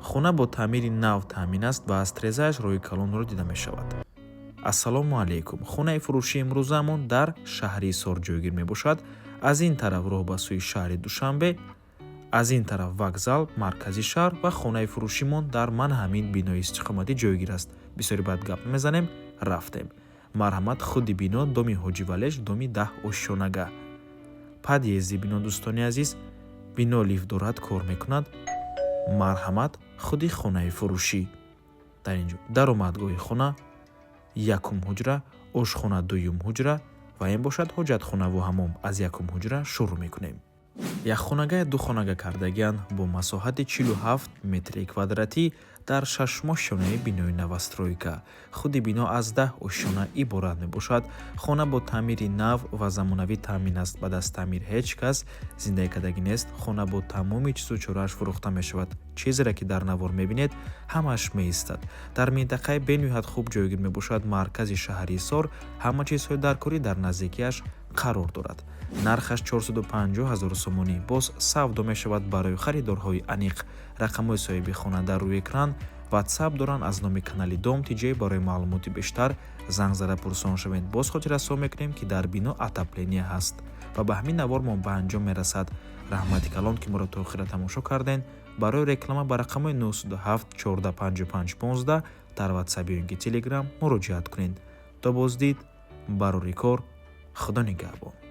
Хона бо таъмири нав таъмин аст ва аз трезааш роҳи калонро дида мешавад. Ассалому алайкум! Хонаи фурӯшии имрӯзаамон дар шаҳри Ҳисор ҷойгир мебошад. Аз ин тараф роҳ ба сӯи шаҳри Душанбе, аз ин тараф вокзал, маркази шаҳр ва хонаи фурӯшимон дар ман ҳамин бинои истиқоматӣ ҷойгир аст. Бисёри баъд гап мезанем, рафтем. Марҳамат, худи бино, доми Ҳоҷи Валеш, доми 10, ошёнага. Подъезди бино, дӯстони азиз, бино лифт дорад, кор мекунад. Марҳамат, худи хонаи фурӯшӣ. Дар ин ҷо даромадгоҳи хона, якум ҳуҷра, ошхона, дуюм ҳуҷра ва ин бошад ҳоҷатхонаву ҳамом. Аз якум ҳуҷра шурӯъ мекунем. Якхонагая духонага кардагианд бо масоҳати 47 метри квадратӣ дар шашмошёнаи бинои новостройка. Худи бино аз 10 ошёна иборат мебошад. Хона бо таъмири нав ва замонавӣ таъмин аст. Баъд аз таъмир ҳеҷ кас зиндагӣ кардагӣ нест. Хона бо тамоми чизу чорааш фурӯхта мешавад. Чизере ки дар навор мебинед, ҳамааш меистад. Дар минтақаи бениҳоят хуб ҷойгир мебошад, маркази шаҳри Ҳисор. Ҳама чизҳои даркорӣ дар наздикиаш қарор дорад. Нархаш 450 ҳазор сомонӣ, боз савдо мешавад. Барои харидорҳои аниқ рақамҳои соҳиби хона дар рӯи экран, Ватсап доранд аз номи канали Дом Тиҷей. Барои маълумоти бештар занг зада пурсон шавед. Боз хотиррасон мекунем, ки дар бино отопление ҳаст. Ва ба ҳамин навормон ба анҷом мерасад. Раҳмати калон, ки моро то охира тамошо кардем. Барои реклама ба рақамҳои 907 14 55 15 дар Ватсап ё ин ки Телеграм муроҷиат кунед. То боздид, барори кор, Худо нигаҳбон.